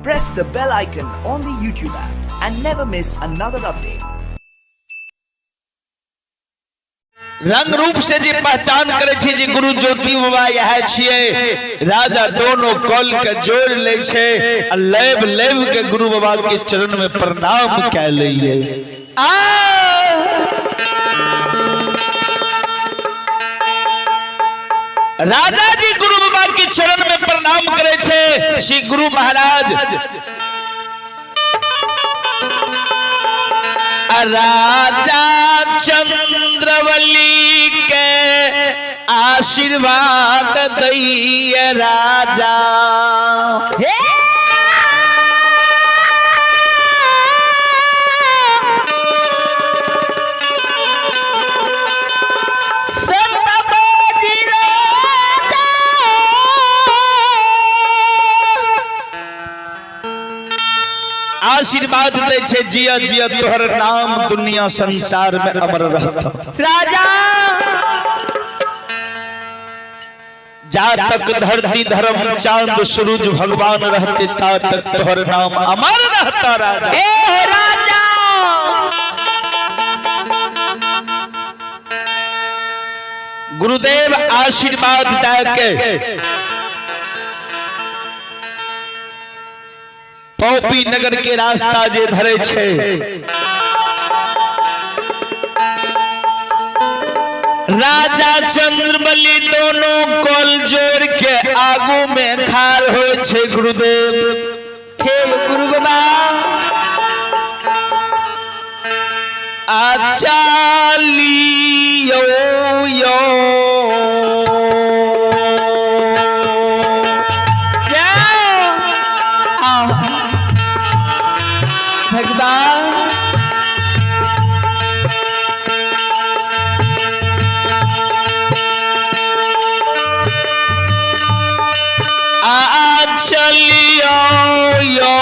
Press the bell icon on the YouTube app and never miss another update. रंग रूप से जे पहचान करे छी जे गुरु ज्योति बाबा इएह छियै। राजा दोनों कल के जोड़ ले छे आ लेब लेब के गुरु बाबा के चरण में प्रणाम कै लइए। राजा जी गुरु बाबा के चरण में प्रणाम करे छे। श्री गुरु महाराज राजा चंद्रवली के आशीर्वाद दैय राजा। आशीर्वाद दे छे जिया जिया तोहर नाम दुनिया संसार में अमर रहता। राजा जा तक धरती धर्म चांद सूरज भगवान रहते ता तक तोहर नाम अमर रहता राजा। ए राजा गुरुदेव आशीर्वाद दे के पौपी नगर के रास्ता जे धरे छे राजा चंद्रबली दोनों कल जोड़ के आगू में खार हो छे गुरुदेव। हे गुरु बाबा आचालियो यो चलियो यो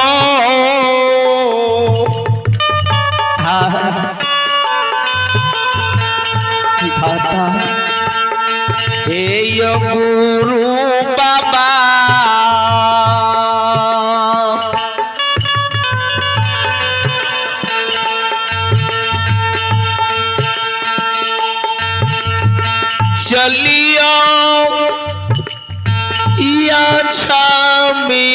हे यो गुरु बाबा चलियो या छामी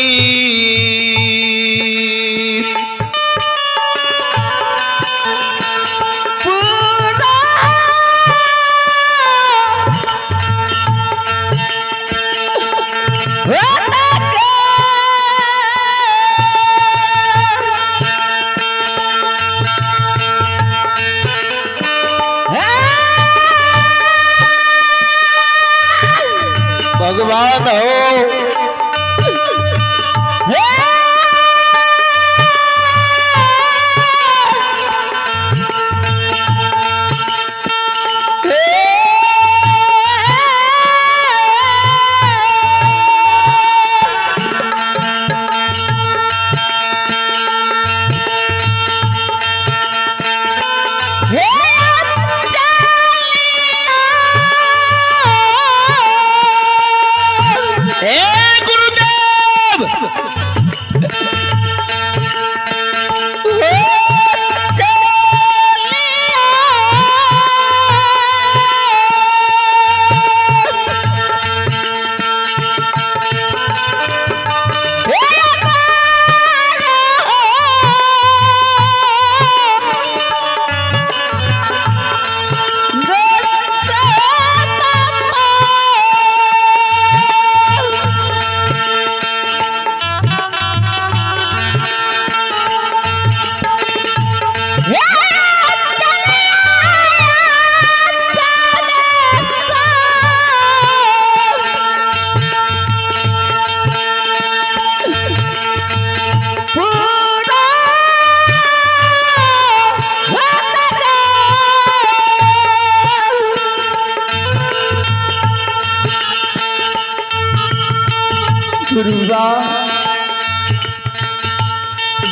भगवान हो।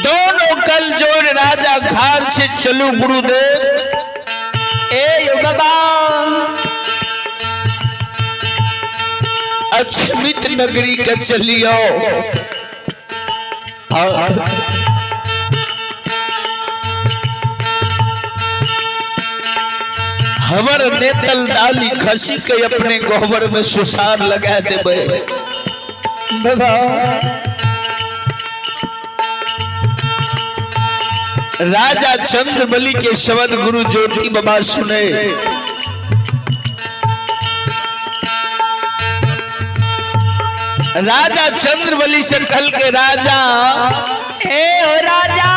दोनों कल जोड़ राजा घर से चलू गुरुदेव। ए बाबा अक्षमित नगरी के चलियो। हमर नेतल डाली खसी के अपने गोबर में सुसार लगा देबै। बाबा राजा चंद्रबली के शब्द गुरु ज्योति बाबा सुने। राजा चंद्रबली से कल के राजा, ए ओ राजा,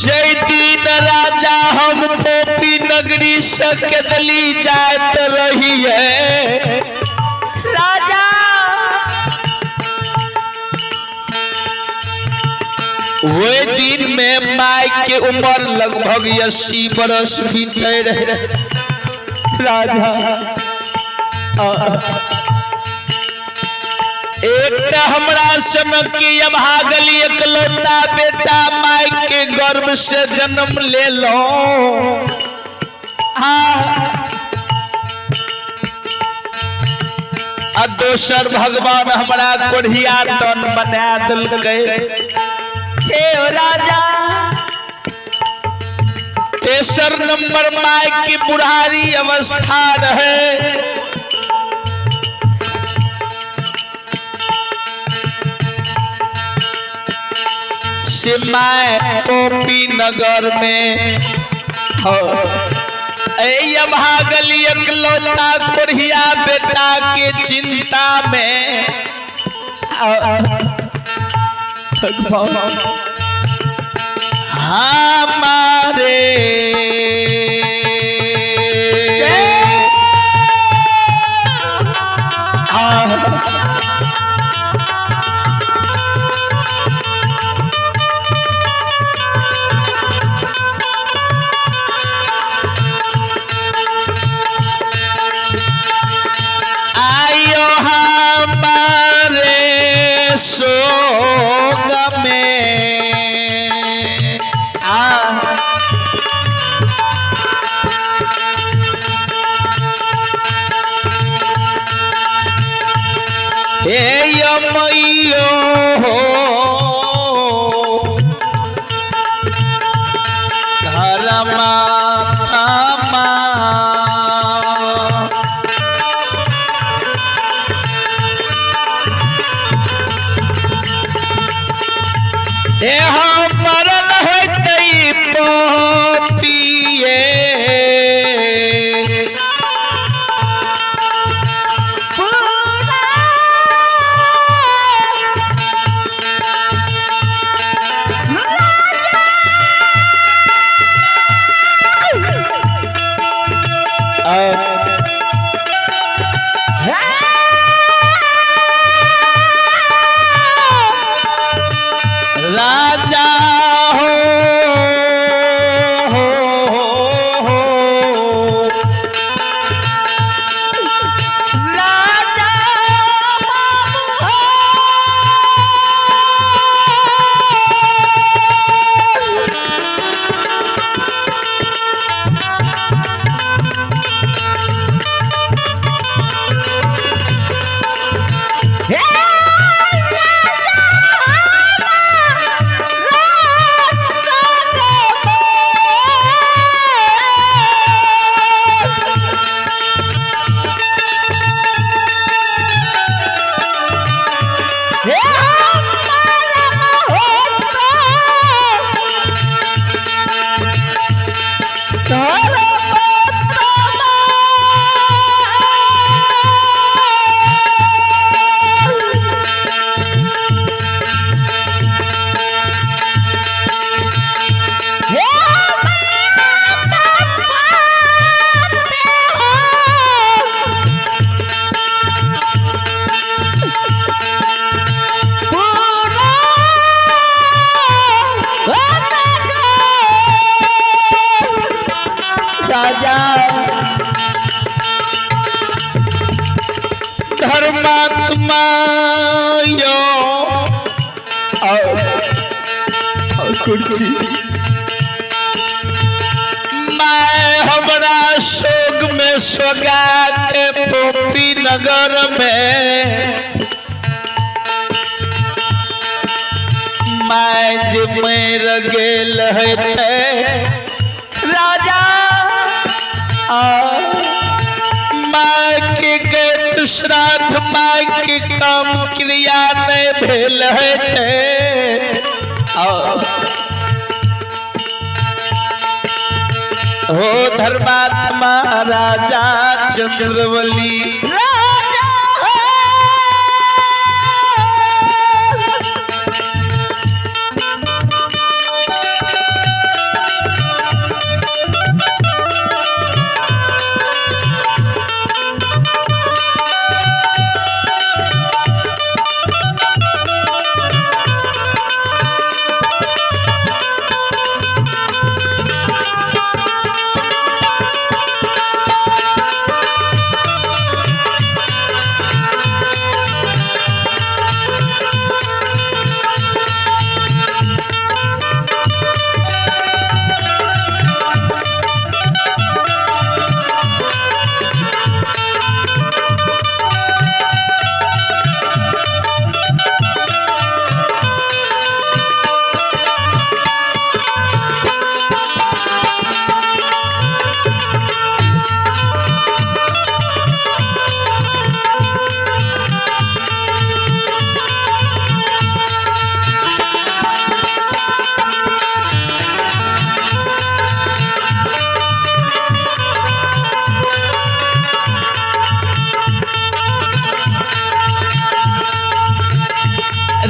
जय दीन राजा हम पोपी नगरी सकेतली जात रही है। राजा वे दिन में माई के उम्र लगभग 80 बरस बीते रहे। राजा एक हमरा सनक की अभागल एकलौता बेटा माई के गर्भ से जन्म ले लो। आ दोसर भगवान हमरा कोढ़िया तन बना दिलकै। हे राजा तेसर नंबर my की बुढ़ारी अवस्था रहे। से my पोपी नगर में अभागल एकलौता कोढ़िया बेटा के चिंता में हमारे आयो हमारे शोक में हे यमैयो हो धर्मा थमा हे हम मरल होतै पोपिए राजा हो, हो, हो, राजा बाबू हो। हे राजा धर्मात्मा यो ठाकुर जी मैं हमरा शोक में सोगा के पोपी नगर में my जे मर गेल हेतै राजा माय के गैत श्राद्ध माय के काम क्रिया नहीं भेल हेतै। हो धर्मात्मा राजा चंद्रवली राजा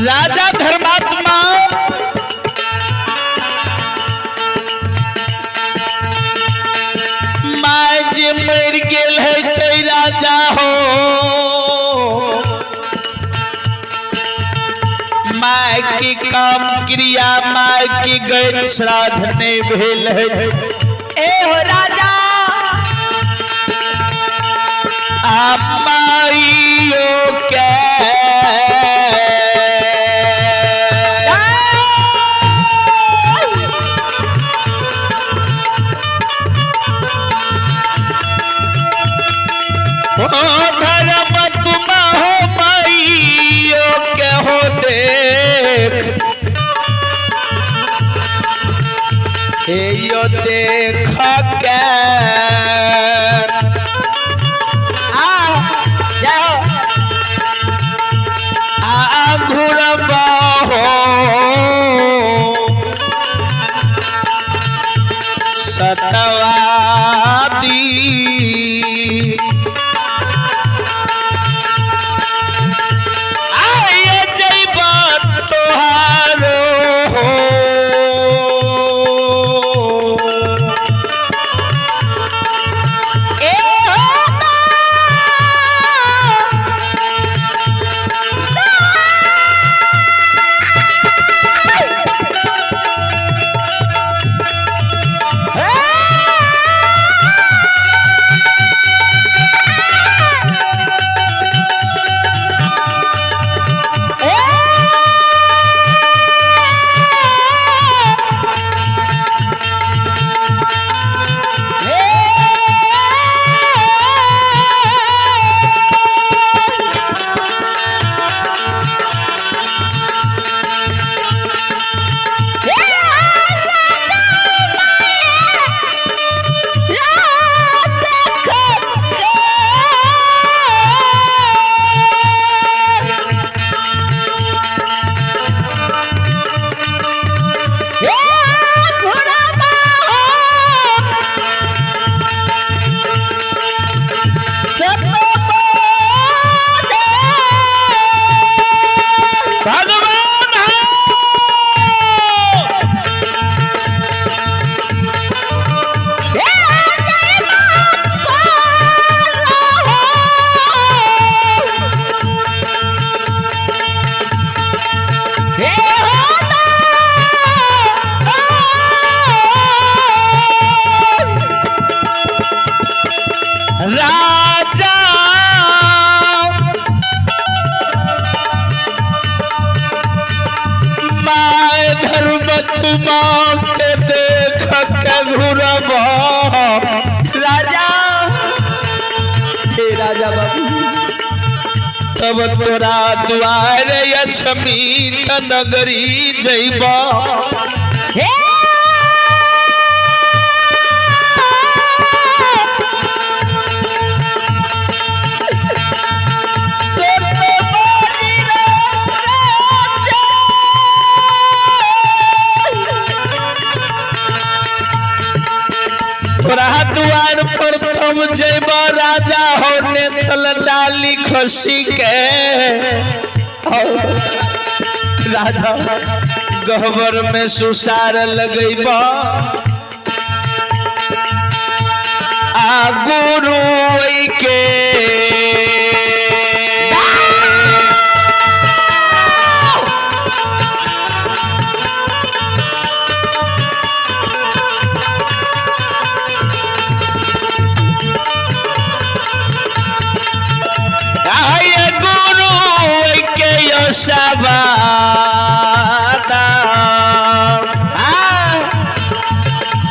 राजा धर्मात्मा my जे मर गेल है ते राजा हो my की काम क्रिया my की गैर श्राद्ध नहीं भेल है। ए हो राजा आप माइयो के धर्म तुम हो माइयो के हो देख हे यो देख के आ घुरबा हो सतवादी तब तोरा द्वार अछमीत नगरी जइबा। तोरा द्वार पर तुम जइबा राजा होने तल डाली खुशी के राजा गहबर में सुसार लगइबा। आ गुरु के सबाता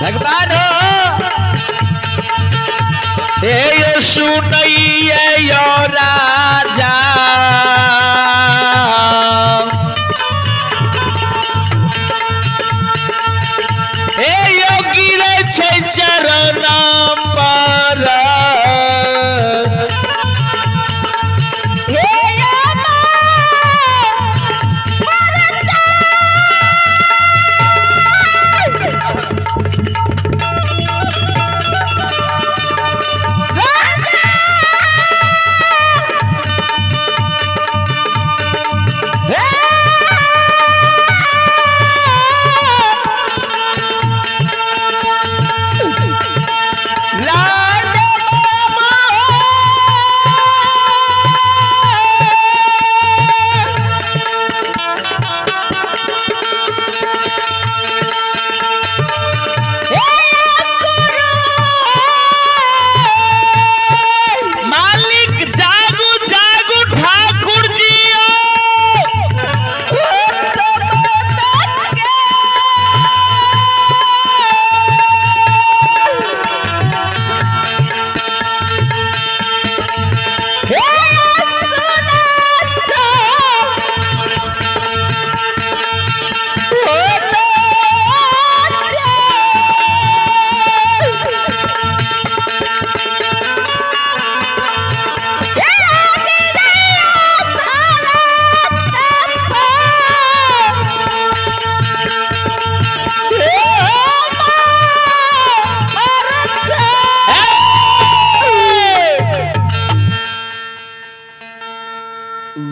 भगवान हो हे सुनैये यो राजा हे यो गिरे छै चरण पर।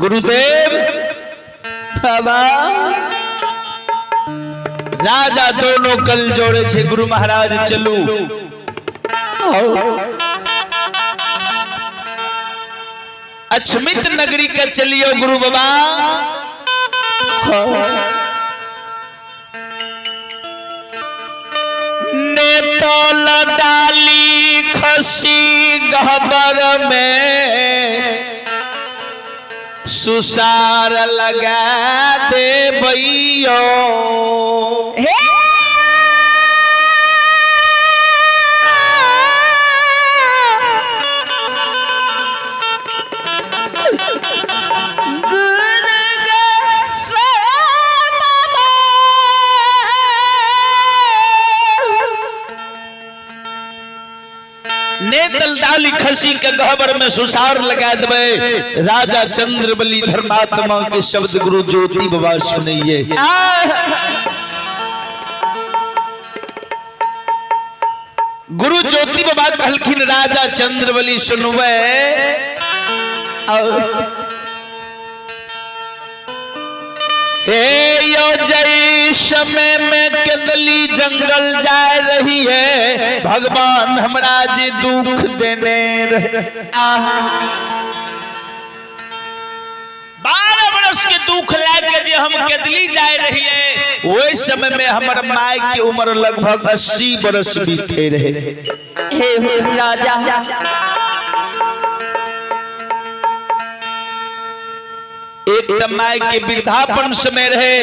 गुरुदेव बाबा राजा दोनों कल जोड़े छे गुरु महाराज चलू। अछमित नगरी के चलियो गुरु बाबा। नेतल डाली खसी गहबर में सुसार लगा दे भैयो। नेतल डाली खसी के गहबर में सुसार लगा देवे। राजा चंद्रबली धर्मात्मा के शब्द गुरु ज्योति बाबा सुनिए। गुरु ज्योति बाबा कहलखिन राजा चंद्रबली सुनवे हे यो जय समय में केदली जंगल जा रही है भगवान हमरा जी दुख देने रहे। 12 बरस के दुख लाके जे हम केदली जा रही है वही समय में हमर माय की उम्र लगभग 80 बरस बीते रहे। हे राजा एक माय के वृद्धापन समय रहे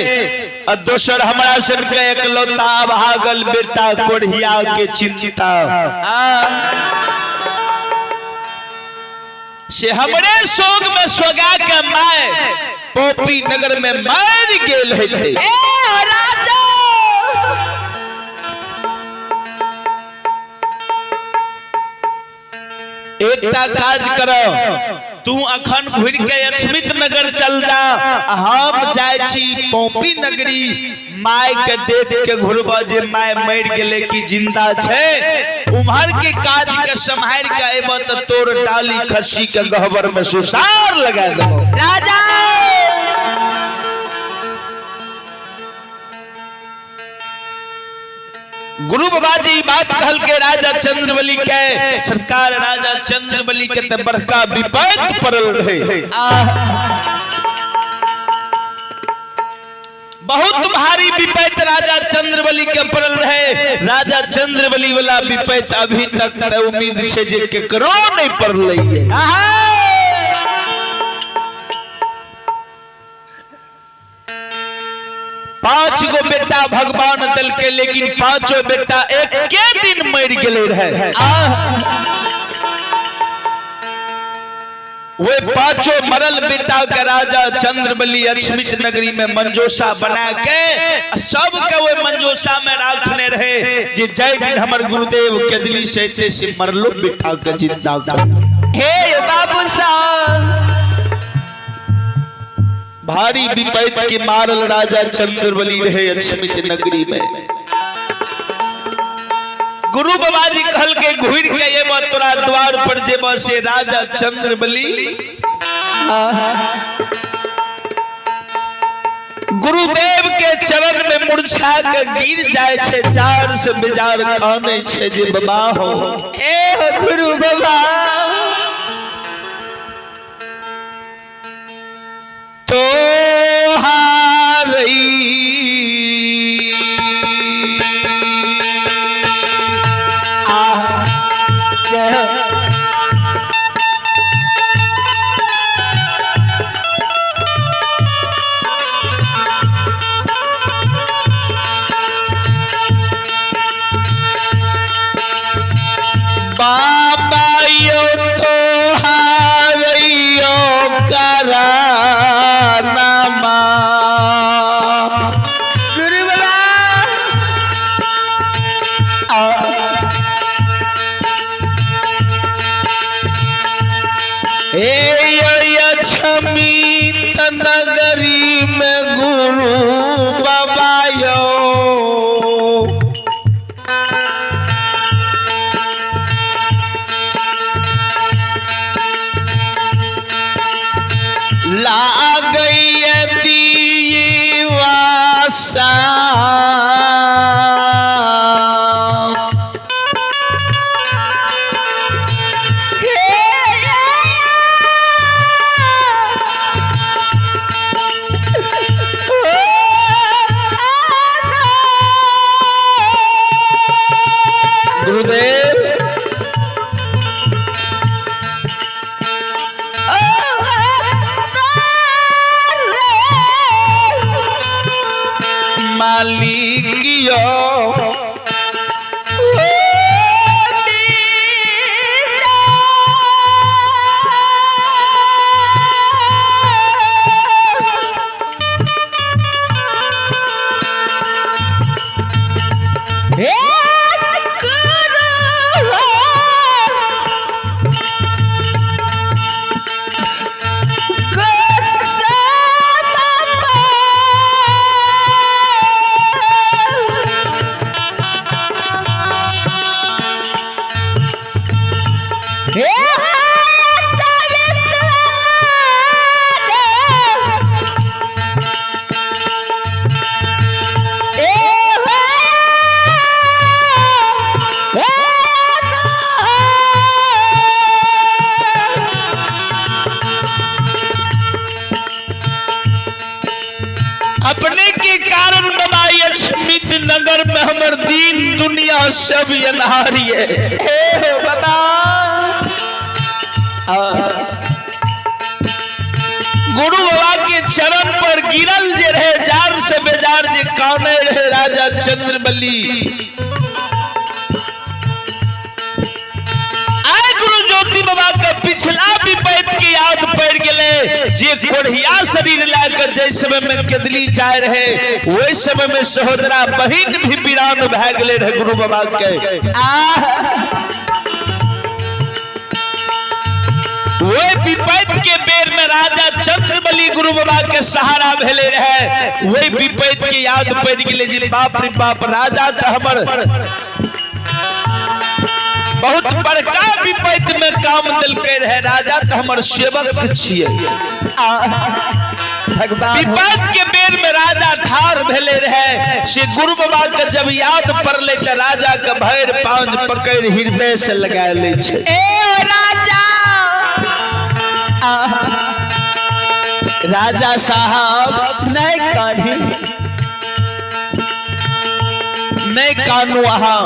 और दोसर हमरा सन के एकलौता भागल बेटा कोढ़िया के चिंता। से हमरे शोक में सोगा के my poppy नगर में मर गेल हेतै। ए राजा एकटा काज करो, तू अखन घुर के अक्षमित नगर चल जा, हम जाय छी पॉपी नगरी, my के देख के घुरबा जे my मर गेले कि जिंदा छै, उम्हर के काज के सम्हार के अयब त तोर डाली खस्सी के गहबर में सुसार लगा देबो। राजा गुरु बाबा जी बात कहल के राजा चंद्रबली के, सरकार राजा चंद्रबली के ते बड़का विपत पड़ल रहे, बहुत भारी विपत राजा चंद्रबली के पड़ल रहे। राजा चंद्रबली वाला विपत अभी तक ते उम्मीद छे जे केकरो नहीं पड़लै। पांच गो बेटा भगवान दल के, लेकिन पांचों बेटा एक के दिन मर गेले रहे। वे पांचों मरल बेटा के राजा चंद्रबली अक्षमित नगरी में मंजोसा बना के सबके वे मंजोसा में राखने रहे जे जय दिन हमर गुरुदेव के दिली से से मरलो बेटा के जिंदा कर। हे बाबू साहब भारी विपत के मारल राजा चंद्रबली रहे अक्षमित नगरी में। गुरु बाबा जी कहल के घुर के एब तोरा द्वार पर जेब से राजा चंद्रबली गुरुदेव के चरण में मूर्छा के गिर जाए छे, जार से बेजार काने छे जे बाबा हो। ए हो गुरु बाबा तो हारई बाबा यो तो हारइयो करा नामा। गुरु बाबा हे अक्षमित नगरी में गुरु बाबा यो दीवासा गुरुदेव मालिकियो अपने के कारण बाबा अक्षमित नगर में हमर दीन दुनिया सब अनहारी है। हे बाबा गुरु बाबा के चरण पर गिरल जे रहे, जार से बेजार जे काने रहे राजा चंद्रबली। आए गुरु ज्योति बाबा का पिछला विपैत के याद पड़ गेले जे कोढ़िया शरीर लाकर जै समय में केदली जाय रहे वही समय में सहोदरा बहिन भी वीरान भए गेले रहे गुरु बाबा के। वही विपैत के बेर में राजा चंद्रबली गुरु बाबा के सहारा भेले रहे, वही विपैत के याद पड़ गेले जे बाप रे बाप राजा त हमर बहुत बड़का विपैत में काम दिलके रहे, राजा त हमर सेवक छियै। भगवान विपैत के बेर में राजा ठार भेले रहे से गुरु बाबा के जब याद पड़ले त राजा के भैर पांच पकड़ हृदय से लगा ले छै। ए राजा राजा साहब नहीं काढ़ी नहीं कानू अहाँ,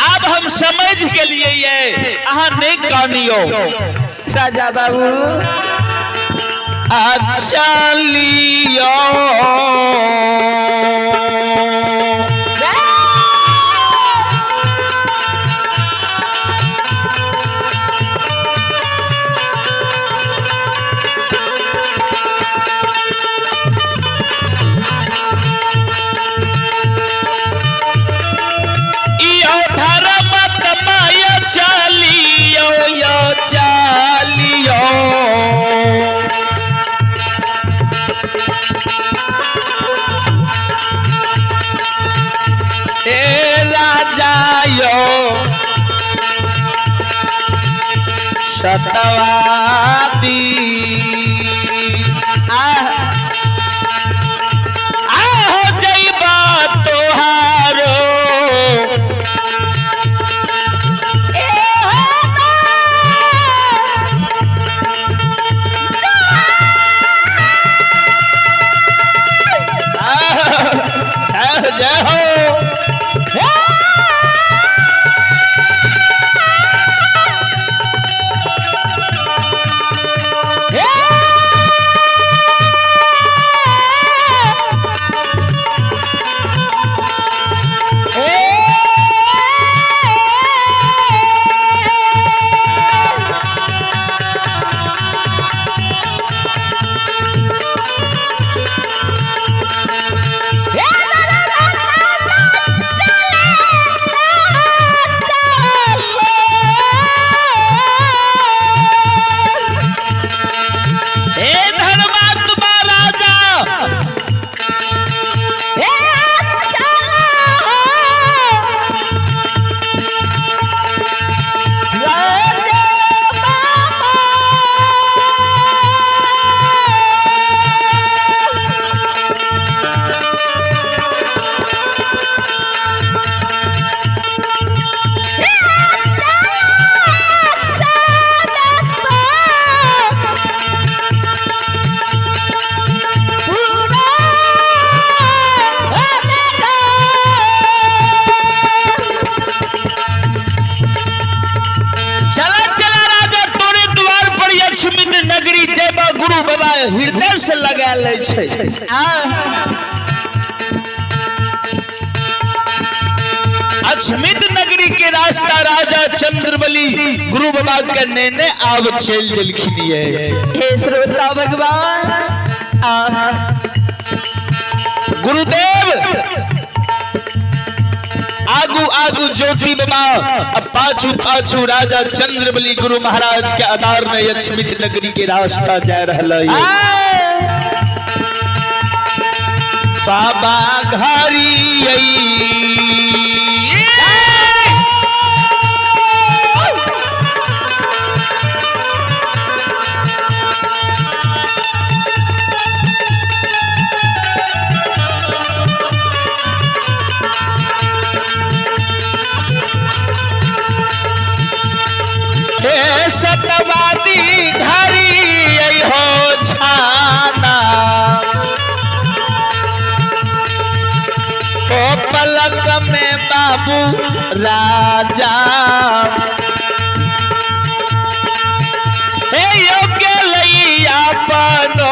अब हम समझ के लिए ये अहाँ नहीं कानियो। राजा बाबू अच्छा लियो सतवादी आहो जइबा तोहारो जय हो। हृदय से लगा ले छै। अक्षमित नगरी के रास्ता राजा चंद्रबली गुरु बाबा के नेने आब चल दिलखिन। हे श्रोता भगवान गुरुदेव आगू आगू ज्योति बाबा अब पाछू पाछू राजा चंद्रबली गुरु महाराज के आधार में अक्षमित नगरी के रास्ता जा रहा है। बाबा घरी सतवादी घरी हो छाना ओ पलक में बाबू राजा हे योग्य लैया पनो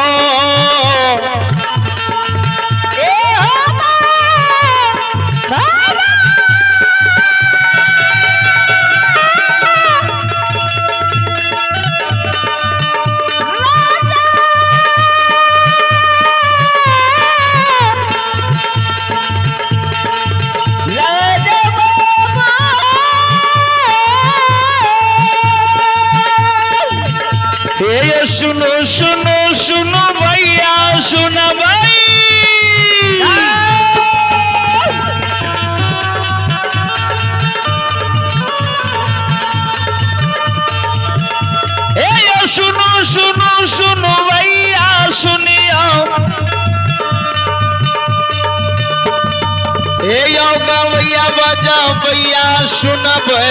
यो सुनो सुनो सुनो भैया सुनबै। ए यो सुनो सुनो सुनो भैया सुनियो। ए यो गवैया बजा भैया सुनबै।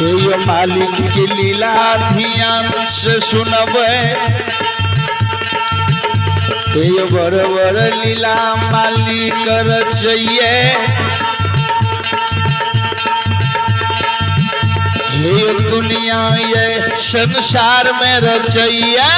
यो मालिक की लीला ध्यान से सुनबै। यो बड़ बड़ लीला मालिक रचैये। ये दुनिया ये संसार में रचैये।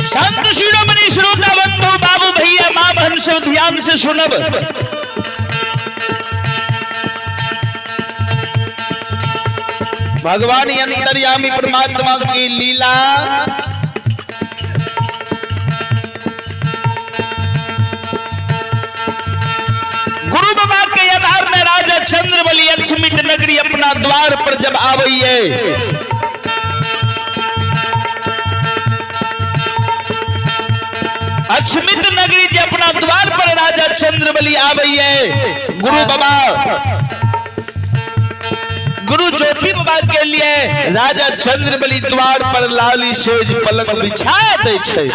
संत शिरोमणि श्रोता बंधु बाबू भैया मां बहन सब ध्यान से सुनब। भगवान अंतर्यामी परमात्मा की लीला गुरु बाबा के आधार में राजा चंद्रबली अक्षमित नगरी अपना द्वार पर जब आवैये अक्षमित नगरी जी अपना द्वार पर राजा चंद्रबली आवैये गुरु बाबा गुरु ज्योति बाबा के लिए राजा चंद्रबली द्वार पर लाली सेज पलंग बिछा दै छै।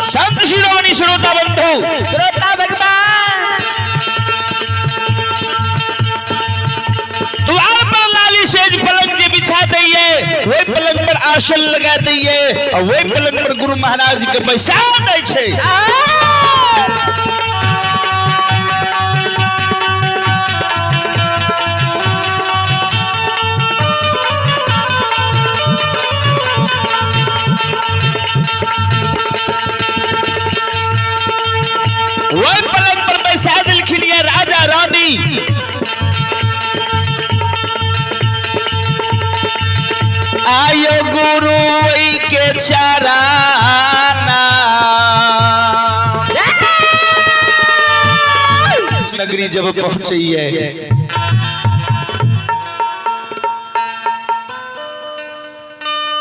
संत शिरोमणि श्रोता बंधु श्रोता भगवान द्वार पर लाली सेज पलंग जे बिछा दैये वही पलंग पर आसन लगा दैये और वही पलंग पर गुरु महाराज के बैसा दै छै। वही पलंग पर बैसा दिलखिन ये राजा रानी। आयो गुरु वही के चराना नगरी जब पहुंची है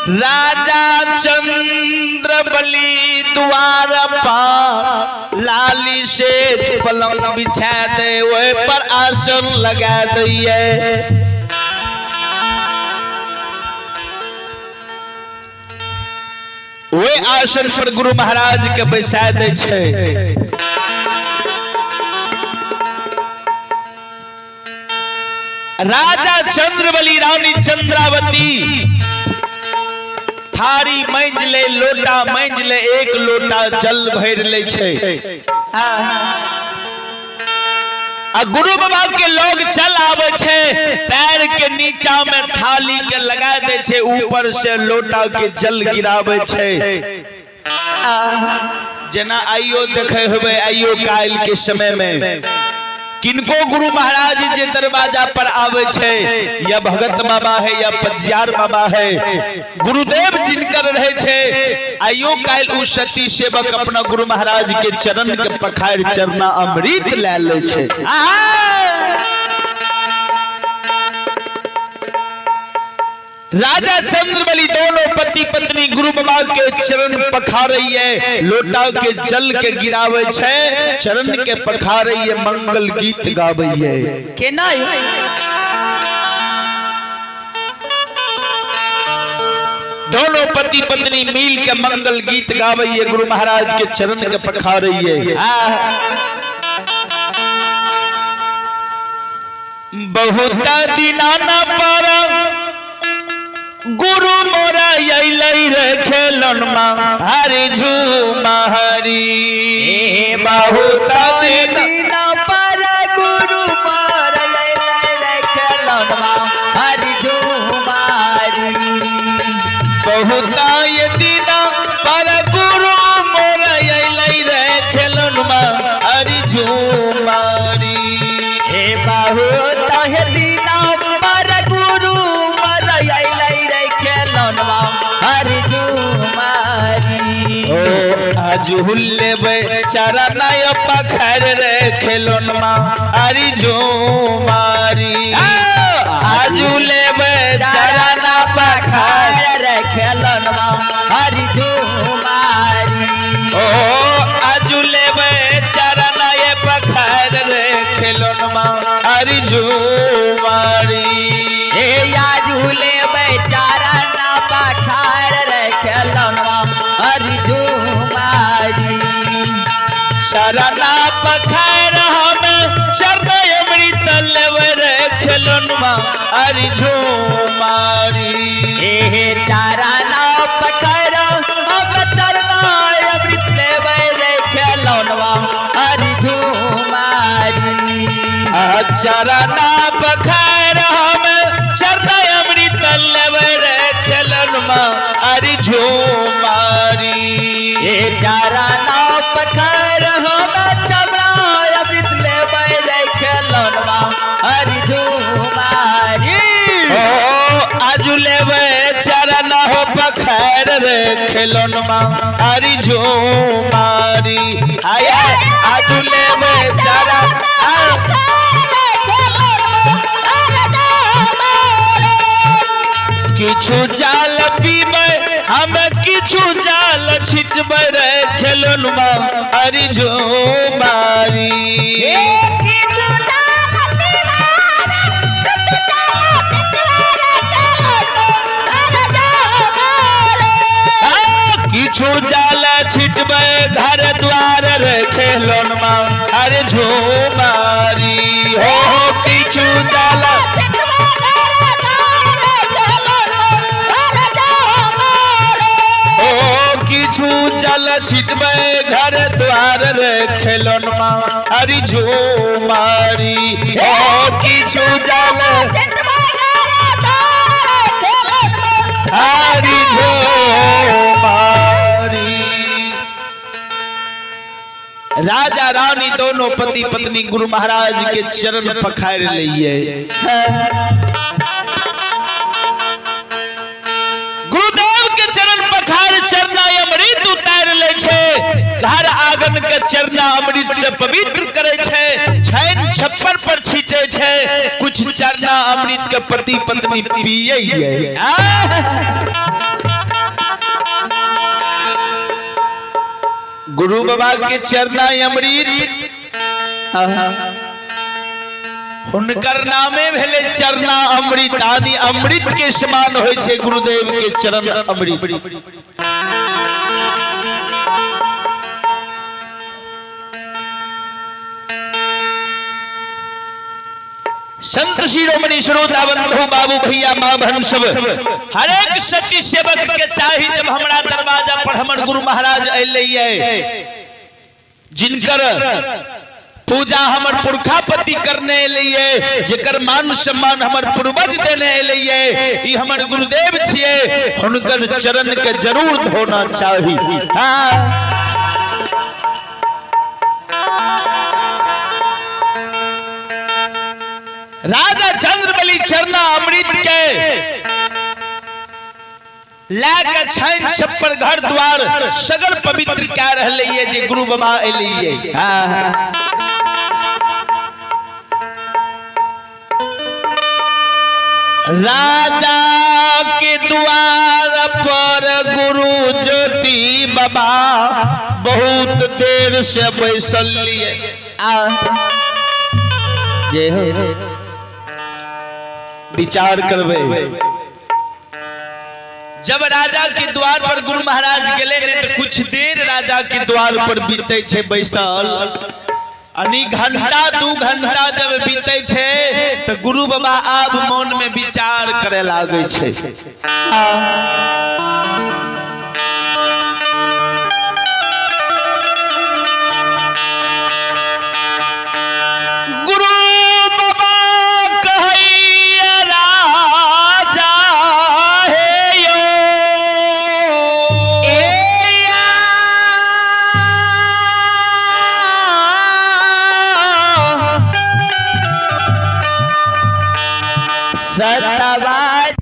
राजा चंद्रबली द्वार पर लाली से पलंग बिछा दे वही पर आसन लगा दिए। वे आसन पर गुरु महाराज के बैसा दे छै। राजा चंद्रबली रानी चंद्रावती थारी मांजि ले लोटा मांजि ले एक लोटा जल भरि ले छै आ गुरु बाबा के लोग चल आवे छै पैर के नीचा में थाली के लगा दे छै ऊपर से लोटा के जल गिरावे छै। जेना आइयो देखे होबै आइयो काल्हि के समय में किनको गुरु महाराज जे दरवाजा पर आवे छै या भगत बाबा है या पजियार बाबा है गुरुदेव जिनकर रहे छै आइयो काल्हि उ सती सेवक अपना गुरु महाराज के चरण के पखार चरना अमृत ले ले छै। राजा चंद्रबली दोनों पति पत्नी गुरु बाबा के चरण पखारैये लोटा के जल के गिरावे छै चरण के पखारैये मंगल गीत गावैये। केना दोनों पति पत्नी मिल के मंगल गीत गावैये, गुरु महाराज के चरण के पखारैये। बहुत दिना न पर गुरु मोरा अइलै रे खेलन मा हरि झूमा हरि। बहुत दिना पर गुरु मोरा अइलै रे खेलन मा हरि झूमा हरि। बहुत दिना पर गुरु मोरा अइलै रे खेलन मा हरि झूमा हरि। बहुत दिना पर गुरु मोरा अइलै रे खेलन मा हरि झूमा हरि। ओ आज हुल्लेबै चरण पखर रे खेलन मा हरि झूमा हरि। आज लेबै चरण पखर रे खेलन मा हरि झूमा हरि। ओ आज लेबै चरण पखर रे खेलन मा हरि झूमा हरि। हे आज लेबै चरण पखर रे खेलन मा हरि झूमा हरि। चरण पखर हम चरण अमृत लेबै रे खेलन मा हरि झूमा हरि। हे चरण पखर हम चरण अमृत लेबै रे खेलन मा हरि झूमा हरि। चरण पखर हम चरण अमृत लेबै रे खेलन मा हरि झूमा हरि। हे चरण पखर हम चरण अमृत लेबै रे खेलन मा हरि झूमा हरि। ओ आज लेबै चरण हो पखर रे खेलन मा हरि झूमा हरि। आया आज लेबै चरण किछु जाल पीबै हम किछु जाल छिटबै रे खेलन मा हरि झूमा हरि। किछु जाल छिटबै घर द्वार रे खेलन मा हरि झूमा हरि। हो किछु जाल किछु जल छिटबै घर द्वार रे खेलन मा हरि झूमा हरि। हो किछु जल हरि झूमा हरि। राजा रानी दोनों पति पत्नी गुरु महाराज के चरण पखार लिए। गुरुदेव के चरण पखार चरणा अमृत उतार ले छे, घर आंगन के चरणा अमृत से पवित्र करे छे, छैन छप्पर पर छीटे छे, कुछ चरणा अमृत के पति पत्नी पिए। गुरु बाबा के चरणा अमृत हुनकर नामे भेले चरणा अमृत, आदि अमृत के समान होय छे गुरुदेव के चरण अमृत। संत शिरोमणि श्रोता बंधु बाबू भैया माँ बहन सब हरेक सती सेवक के चाही जब हमरा दरवाजा पर हमर गुरु महाराज अइलै जिनकर पूजा हमर पुरखापति करने अइलै, जेकर मान सम्मान हमर पूर्वज देने अइलै, ई हमर गुरुदेव छियै, हुनकर चरण के जरूर धोना चाही। हाँ राजा चंद्रबली चरना अमृत के लाके छैन छप्पर घर द्वार सगल पवित्र क्या रहले जे गुरु बाबा अइलै। राजा के द्वार पर गुरु ज्योति बाबा बहुत देर से बैसल लिए। जय हो। विचार करबे जब राजा के द्वार पर गुरु महाराज गेले ने तो कुछ देर राजा के द्वार पर बीते छे बैसल, अनी घंटा 2 घंटा जब बीते छे तो गुरु बाबा आब मन में विचार करे लागे छे। गुरु बाबा कहैया राजा हे यो सतवाज।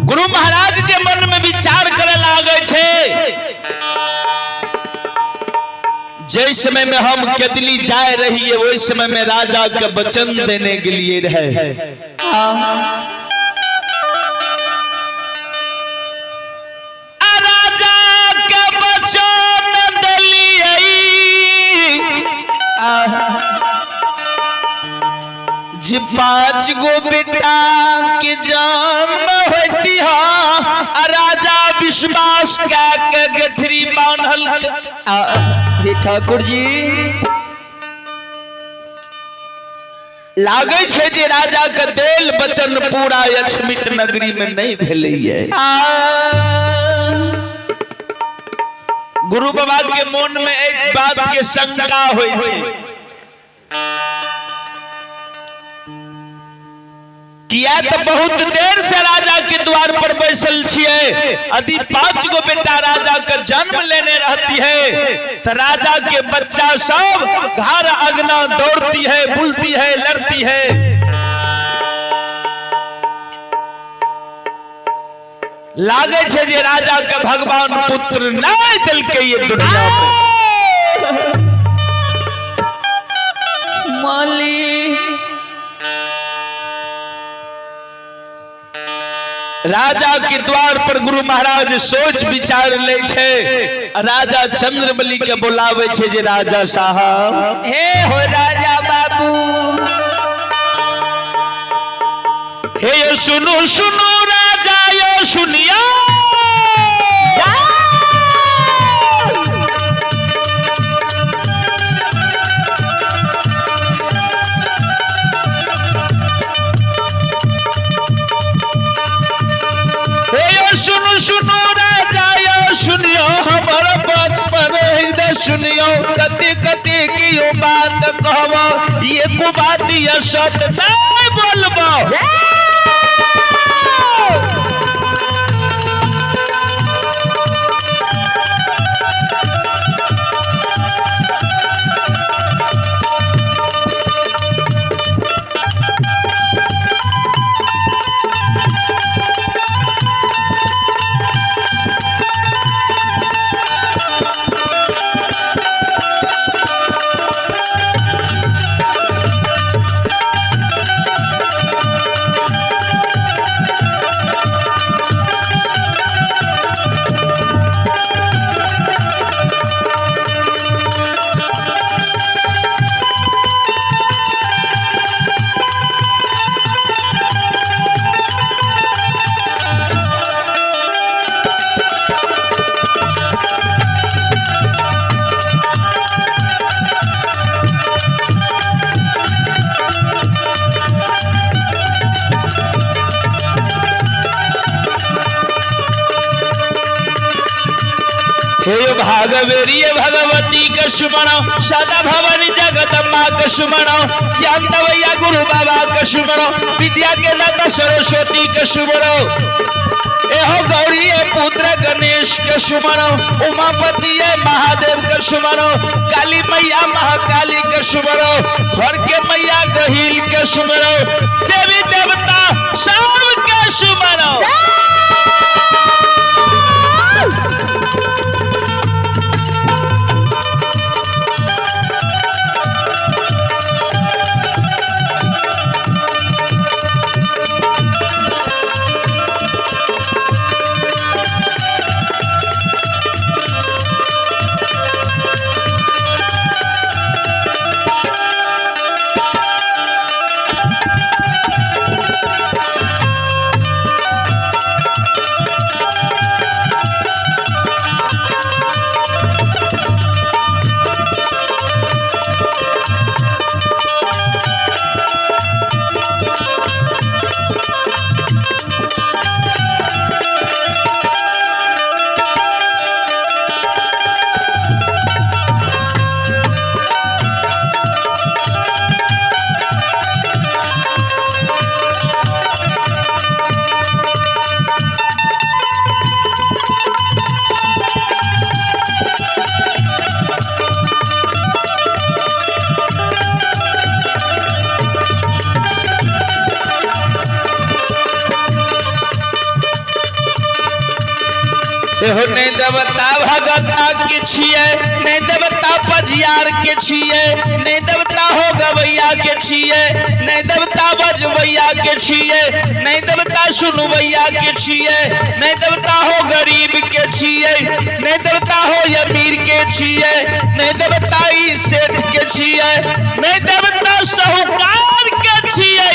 गुरु महाराज जे मन में विचार करे लागे छे, जै समय में हम केदली जाए रहिए वही समय में राजा के वचन देने के लिए रहे। राजा के वचन दिलिए जी 5 गो बेटा के जन्म होती है, राजा विश्वास के गठरी बांधल। हे ठाकुर जी लागे छे जे राजा के देल वचन पूरा अछमित नगरी में नहीं भेलैये। गुरु बाबा के मन में एक बात के शंका होई छे किया तो बहुत देर से राजा के द्वार पर बैसल छिए, यदि 5 गो बेटा राजा का जन्म लेने रहती है तो राजा के बच्चा सब घर अंगना दौड़ती है, बुलती है, लड़ती है। लागे छे जे राजा के भगवान पुत्र नहीं दिल के ये दुनिया में। माली राजा के द्वार पर गुरु महाराज सोच विचार ले छे, राजा चंद्रबली के बुलावे छे जे राजा साहब हे हो राजा बाबू, हे यो सुनो सुनो राजा यो सुनिया, सुनो सुनो राजा यो सुनियो हमर बचपन हृदय सुनियो, कति कति की यो बात कहबो ये को बात ये सत नहीं बोलबो। हे भागवेरिय भगवती के सुमणो, सदा भवन जगदम्बा के सुमणो, ज्ञान दवैया गुरु बाबा के सुमणो, विद्या के दाता सरस्वती के सुमणो, एहो गौरी पुत्र गणेश के सुमणो, उमापति महादेव के सुमणो, काली मैया महाकाली के सुमणो, घर के मैया गहिल के सुमणो, देवी देवता सब के सुमणो। एहो नहीं देवता भगता के छिए, नहीं देवता पजियार के छिए, नहीं देवता हो गवैया के छिए, नहीं देवता बजवैया के छिए, नहीं देवता सुनवैया के छिए, नहीं देवता हो गरीब के छिए, नहीं देवता हो अमीर के छिए, नहीं देवता ई सेठ के छिए, नहीं देवता साहूकार के छिए।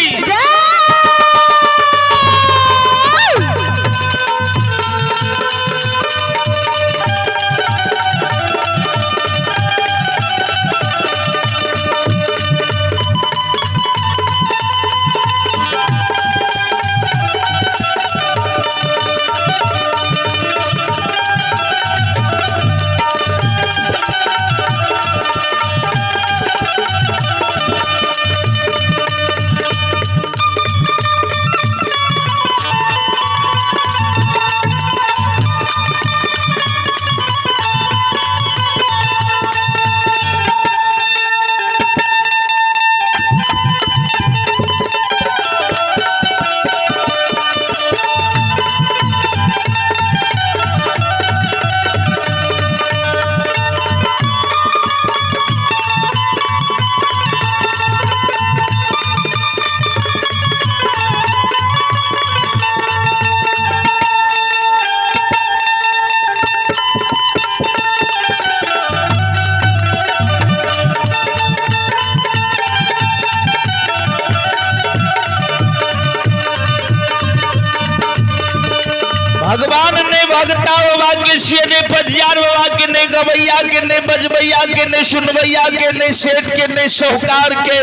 भगवान ने भगता बाबा के छिए, ने पजियार बाबा के, ने गवैया के, ने बजबैया के, ने सुनबैया के, ने सेठ के, ने साहूकार के।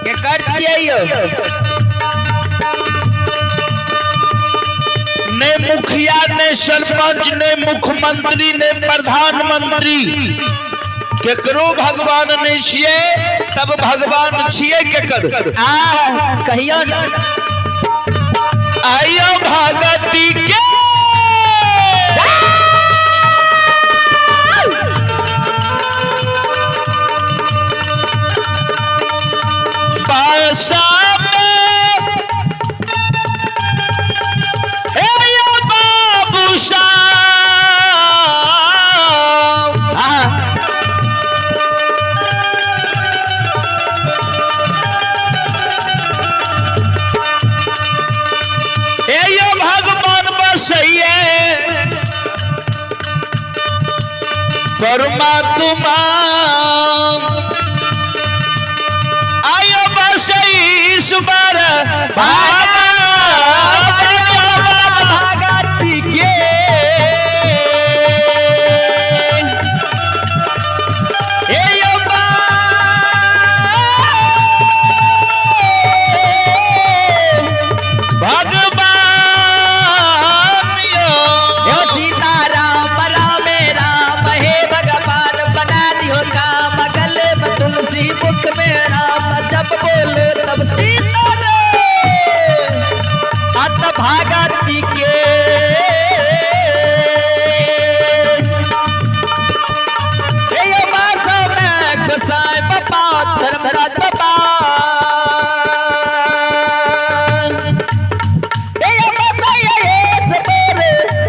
केकर छिए यो? ने मुखिया, ने सरपंच, ने मुख्यमंत्री, ने प्रधानमंत्री, केकरो भगवान नहीं छिए, तब भगवान छिए केकर? आ कहियो ना। आयो भगती के बासा में, हे यो बाबू साहब, हे यो भगवान बसैये परमात्मा, आयो बसई ईश्वर भगती के। हे यो भगवान यो। यो सीता राम राम राम, हे भगवान बना दियो काम, गले में तुलसी मुख में राम, जब बोलो तब सीता राम अत भगती के। हे यो बासो में गोसाई बाबा धर्मराज बाबा, हे यो बसैया हे सबेर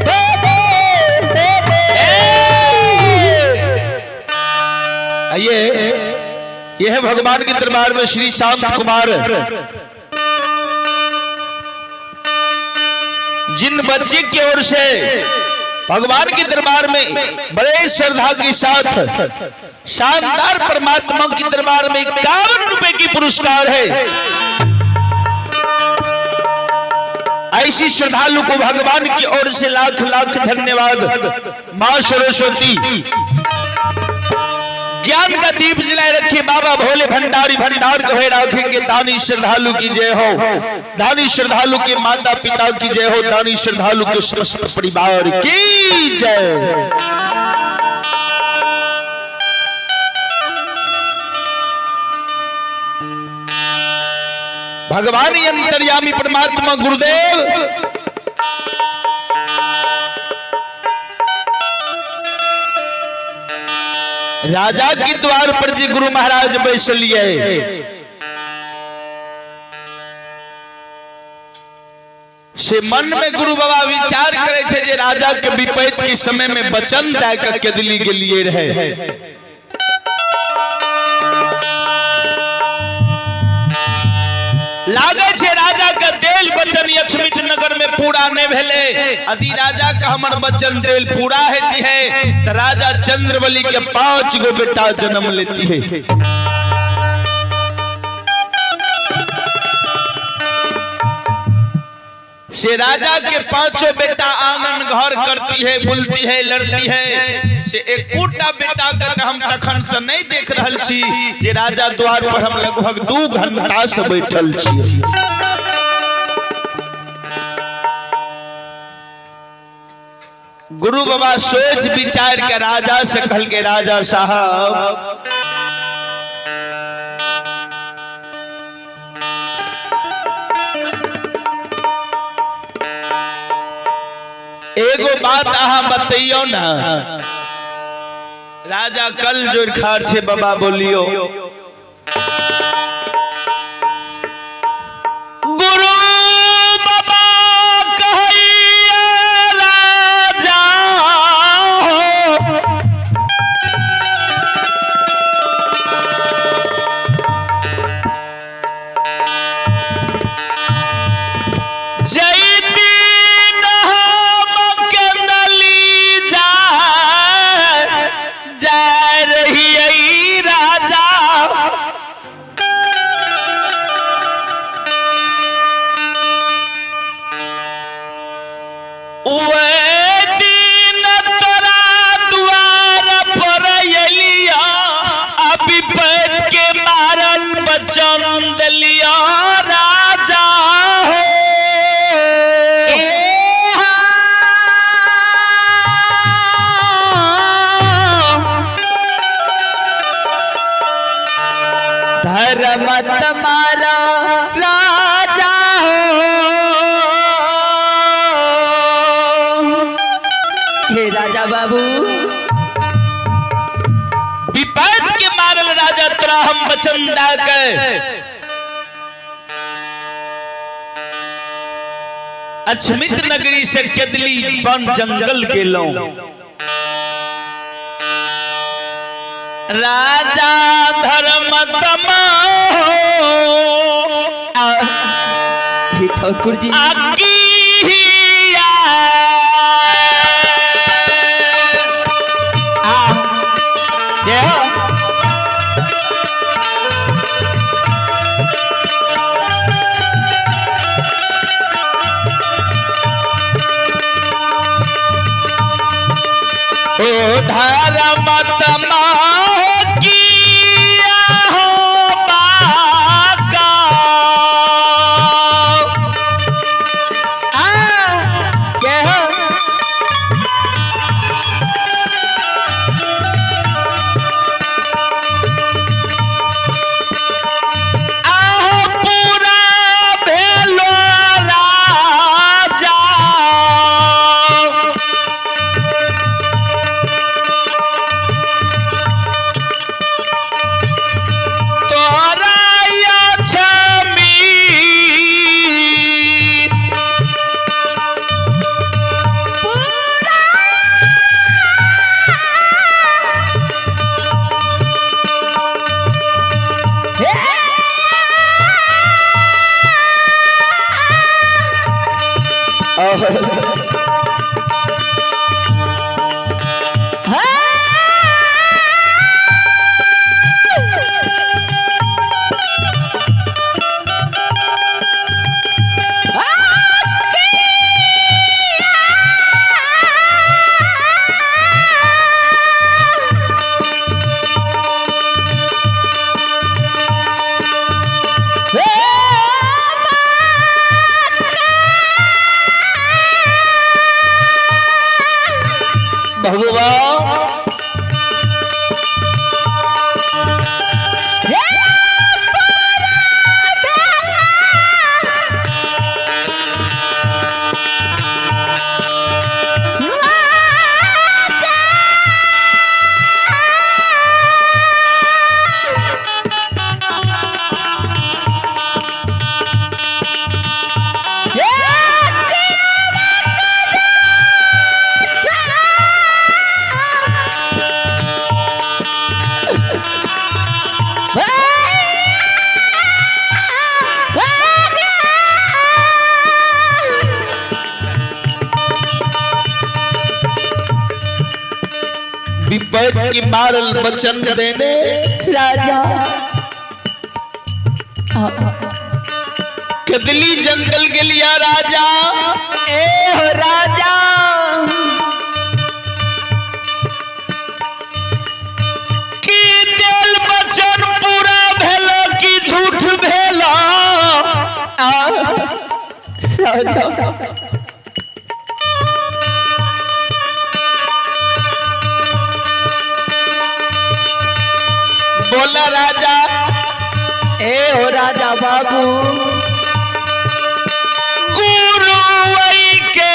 दे दे दे दे। आइए, यह है भगवान के दरबार में श्री शांत कुमार, जिन बच्चे की ओर से भगवान के दरबार में बड़े श्रद्धा के साथ शानदार परमात्मा के दरबार में 51 रुपए की पुरस्कार है। ऐसी श्रद्धालु को भगवान की ओर से लाख लाख धन्यवाद। मां सरस्वती ज्ञान का दीप जलाए रखिए। बाबा भोले भंडारी भंडार कहे रखेंगे। दानी श्रद्धालु की जय हो, दानी श्रद्धालु के माता पिता की जय हो, दानी श्रद्धालु के समस्त परिवार की जय। भगवान अंतर्यामी परमात्मा गुरुदेव राजा के द्वार पर जी गुरु महाराज बैस लिए। से मन में गुरु बाबा विचार करे छे जे राजा के विपैत के समय में वचन दे के केदली गेलिए रहे। लागे छे राजा के देल वचन यक्षमित नगर में पूरा नहीं भेले। यदि राजा का हमर वचन देल पूरा हेती है तो राजा चंद्रबली के 5 गो बेटा जन्म लेती है। से राजा के 5 बेटा आंगन घर करती है, बोलती है, लड़ती है। से एकोटा बेटा के हम तखन से नहीं देख रहल छी जे राजा द्वार पर हम लगभग 2 घंटा से बैठल छी। गुरु बाबा सोच विचार के राजा से कहल के राजा साहब एगो बात अहाँ बतैयो ना। राजा कल जोड़ खार छे बाबा बोलियो गुरु बाबा कहैया राजा हो जय राजा हो। धर्म तुम्हारा राजा हो। हे राजा बाबू विपद के मारल राजा तोरा हम वचन दे अक्षमित नगरी से केदली वन जंगल गेलौं। राजा धर्म तमा हे ठाकुर जी ओ धर्म तमा किया हो बाका आ क्या हो आहो पूरा भेलो राजा बैठ की मारल वचन देने राजा। कदली जंगल के लिया राजा। ए हो राजा की दिल वचन पूरा भेला की झूठ भेला। राजा बोला राजा। ए हो राजा बाबू गुरु के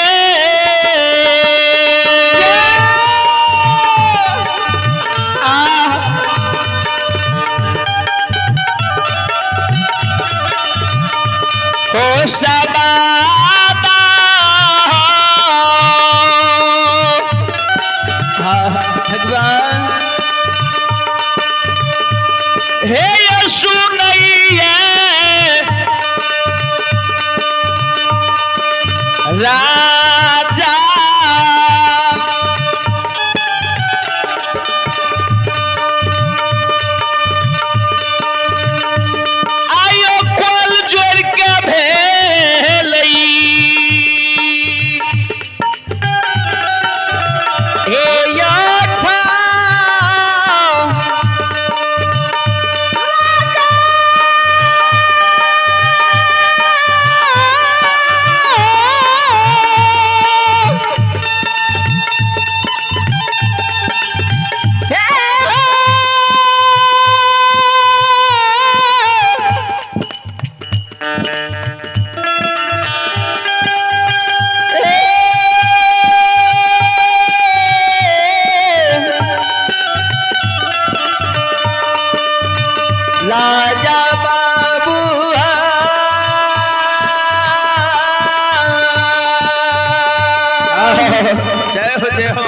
हो सबादा भगवान। हे यीशु नहीं है राजा। आयो कोल जोड़ के भेलई। हे योथा राजा बाबू जय हो जय हो।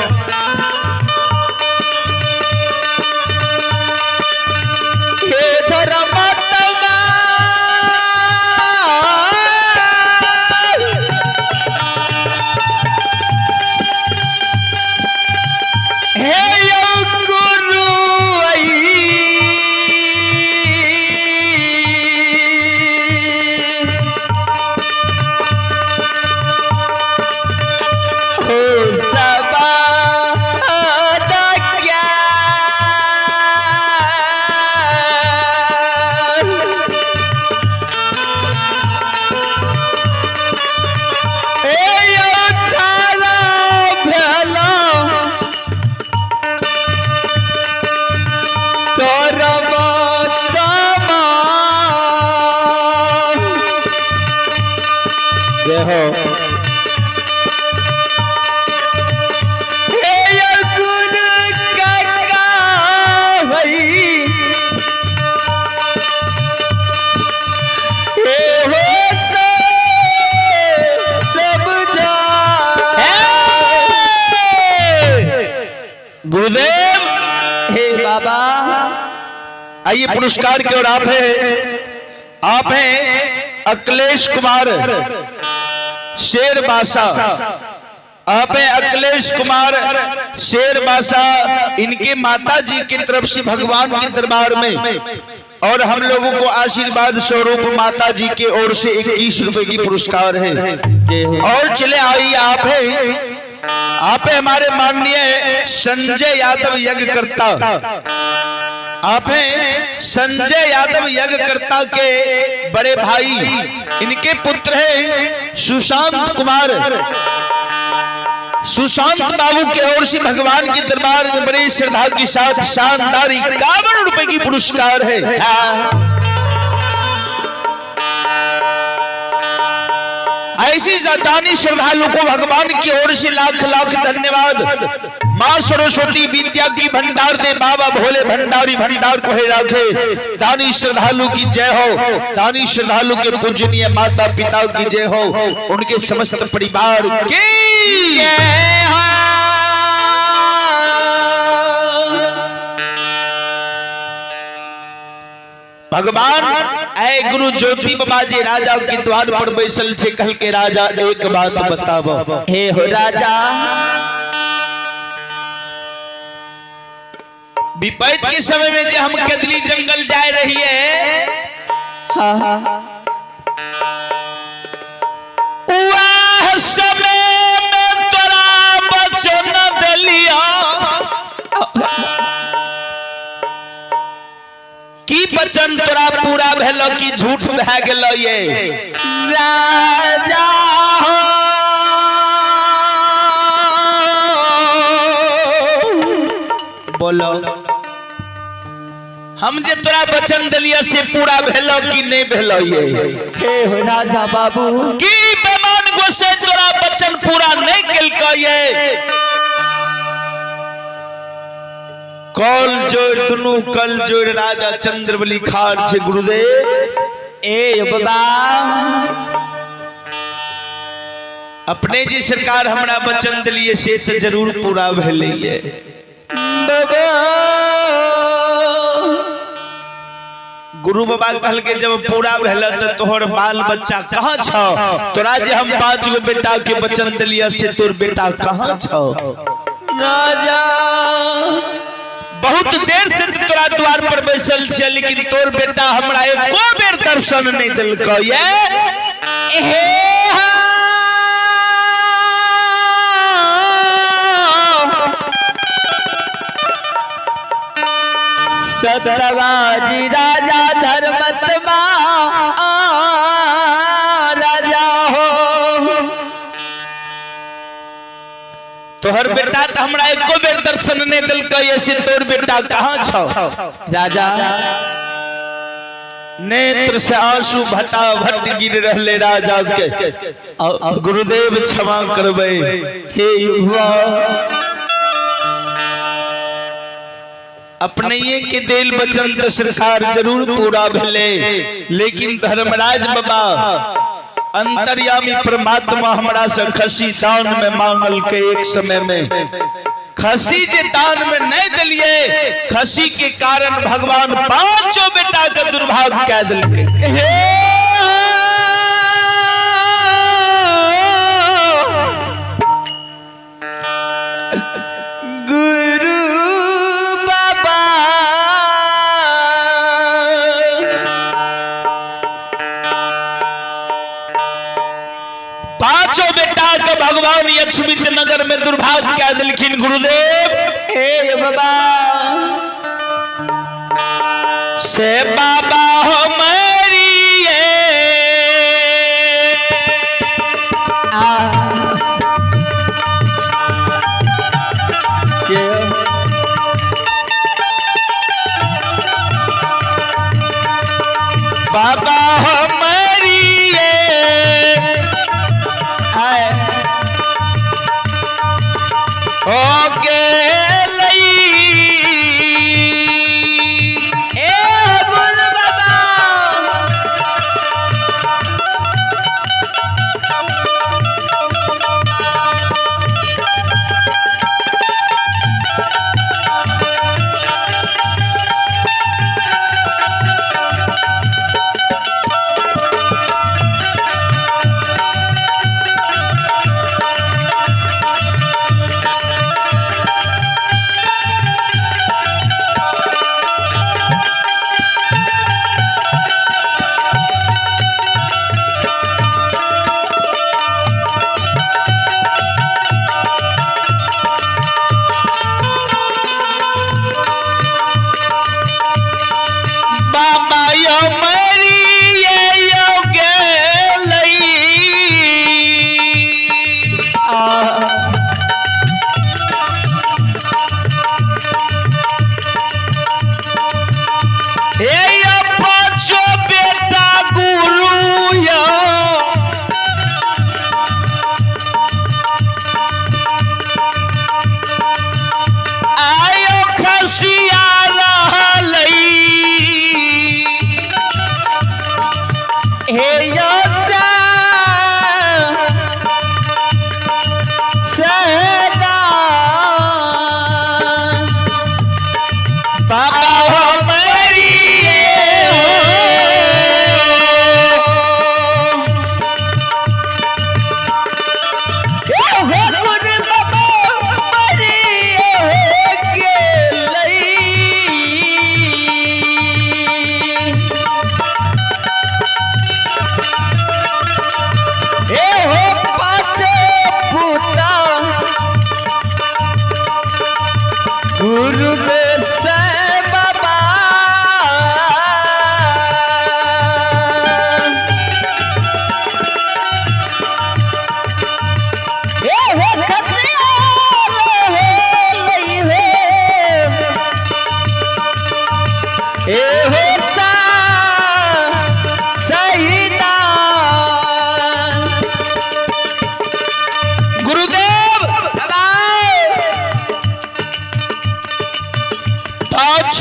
हे धर्मात्मा हे यो गुरु हो सबा क्या ए यो थारा भेला तोर मतमा। जय हो। हे यो गुरु काका भई हे हो सब जा। गुरुदेव हे बाबा आइए पुरस्कार की ओर आप हैं अखिलेश कुमार शेर बादशाह। आप हैं अखिलेश कुमार शेर बादशाह, इनके माता जी की तरफ से भगवान के दरबार में और हम लोगों को आशीर्वाद स्वरूप माता जी के ओर से 21 रुपए की पुरस्कार है। और चले आइए आप हैं हमारे माननीय संजय यादव यज्ञकर्ता। आप हैं संजय यादव यज्ञकर्ता के बड़े भाई, इनके पुत्र हैं सुशांत कुमार। सुशांत बाबू के ओर से भगवान के दरबार में बड़े श्रद्धा के साथ शानदार 51 रुपए की पुरस्कार है। ऐसी दानी श्रद्धालु को भगवान की ओर से लाख लाख धन्यवाद। मां सरस्वती विद्या की भंडार दे, बाबा भोले भंडारी भंडार को है राखे। दानी श्रद्धालु की जय हो, दानी श्रद्धालु के पूजनीय माता पिता की जय हो, उनके समस्त परिवार की जय हो। भगवान ऐ गुरु ज्योति बाबा जी राजा के द्वार पर बैसल छे, कल के राजा एक बात बताबो। हे हो राजा, विपैत के समय में जे हम कदली जंगल जाए रहिए, हाँ वह समय में तोरा वचन दिलिया। की वचन तोरा पूरा भेलो कि झूठ भए गेलो ये? राजा हो बोलो, हम जे तोरा वचन दिलिया से पूरा भेलो कि नहीं भेलो ये? हे हो राजा बाबू, की बेमान गोसाई तोरा वचन पूरा नहीं केलको ये? कल जोड़ दुनू कल जोड़ राजा चंद्रबली खार छे गुरुदेव। ए बाबा, अपने जी सरकार हमरा वचन दिलिए से तो जरूर पूरा भेलै ये। बाबा गुरु बाबा कहल के जब पूरा भेल तो तोहर बाल बच्चा कहाँ छौ? तोरा जे हम 5 गो बेटा के वचन दिलिए से तोर बेटा कहाँ छौ? राजा बहुत देर से तोरा द्वार पर बैसल छियै, लेकिन तोर बेटा हमरा एको बेर दर्शन नहीं दिलको ये। हे सतवाजी राजा धर्मत्मा राजा हो, तोहर बेटा तो हमरा एको बेर दर्शन नहीं दिलको ये से तोर बेटा कहाँ छौ? राजा नेत्र से आंसू भटाभट गिर रहले राजा के। गुरुदेव क्षमा करबै। हे युवा, अपने के दिल वचन तो सरकार जरूर पूरा भेले, लेकिन धर्मराज बाबा अंतर्यामी परमात्मा हमरा से खसी दान में मांगल के एक समय में खसी जे दान में नहीं दिलिए, खसी के कारण भगवान 5 बेटा के दुर्भाग्य कह दिलके। हे गुरु बाबा, 5 बेटा के भगवान यक्षमित नगर में दुर्भाग्य कह दिलखिन गुरुदेव। हे बाबा से बाबा हो मरिए बाबा हो मरिए हो गेलई। ए गुरु बाबा,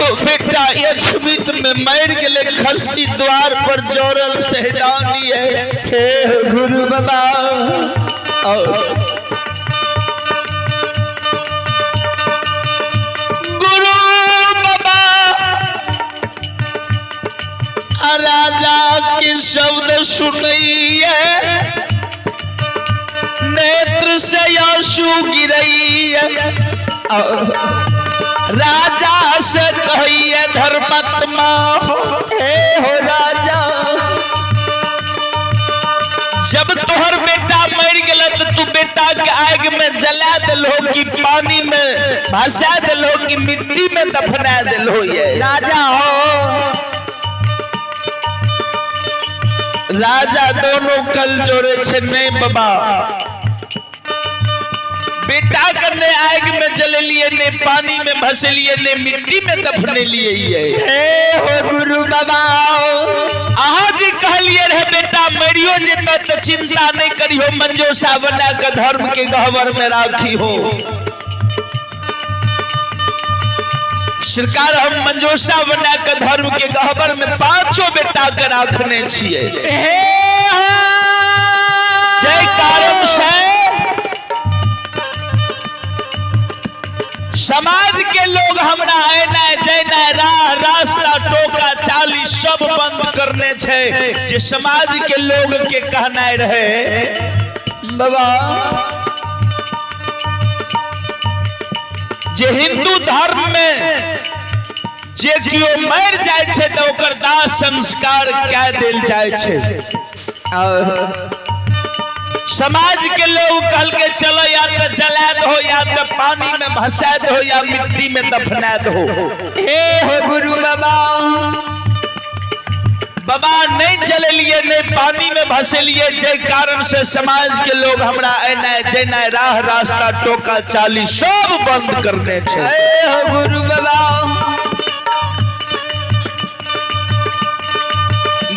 पांचों बेटा अछमित में मर गए, खस्सी द्वार पर जोड़ल शहदानी है। हे गुरु बाबा। और गुरु बाबा राजा के शब्द सुनैये, नेत्र से आंसू गिरैये। राजा से कहिए धर्मात्मा हो। हे हो राजा, जब तोहर बेटा मर गया तो तू बेटा के आग में जला दिलो कि पानी में भसा दिलो कि मिट्टी में दफना दिलो। ये राजा हो। राजा दोनों कल जोड़े छे, नहीं बाबा बेटा करने आग में जले लिए, ने पानी में भसलिए, ने मिट्टी में दफने लिए। ये हे हो गुरु बाबा। अहाँ जी कहलिए रहे बेटा मरियो जेता तो चिंता नहीं करियो, मंजोसा बना के धर्म के गहवर में राखी हो। सरकार हम मंजोसा बना के धर्म के गहवर में पांचों बेटा के राखने छिए। जय कारण से समाज के लोग हमरा एना जेना राह रास्ता टोका चाली सब बंद करने छे। जे समाज के लोग के कहना रहे बाबा, जे हिंदू धर्म में जे कियो मर जाय छे तो ओकर दाह संस्कार कह देल जाय छे। समाज के लोग कहल के चलो या तो जला दो, या तो पानी में भसा दो, या मिट्टी में दफना दो। हे हो गुरु बाबा। बाबा नहीं जले लिए, नहीं पानी में भसे लिए, जय कारण से समाज के लोग हमरा एना जेना राह रास्ता टोका चाली सब बंद करने छे। हे हो गुरु बाबा।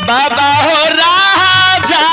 बाबा हो राजा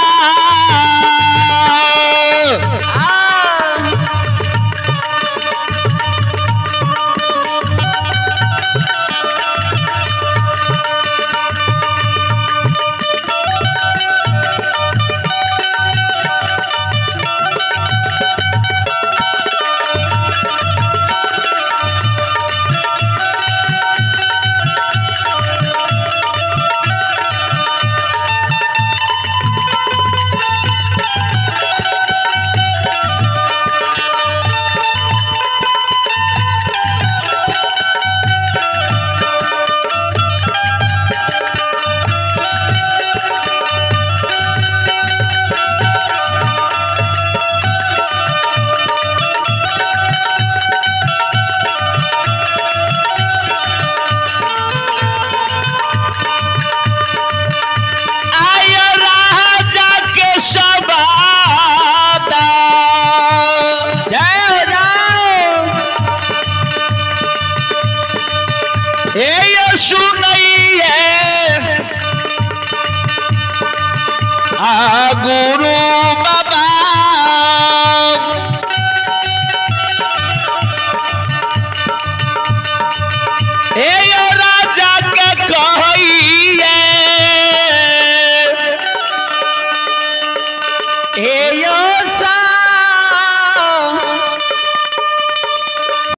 गुरु बाबा। हे यो राजा के कहिए, हे यो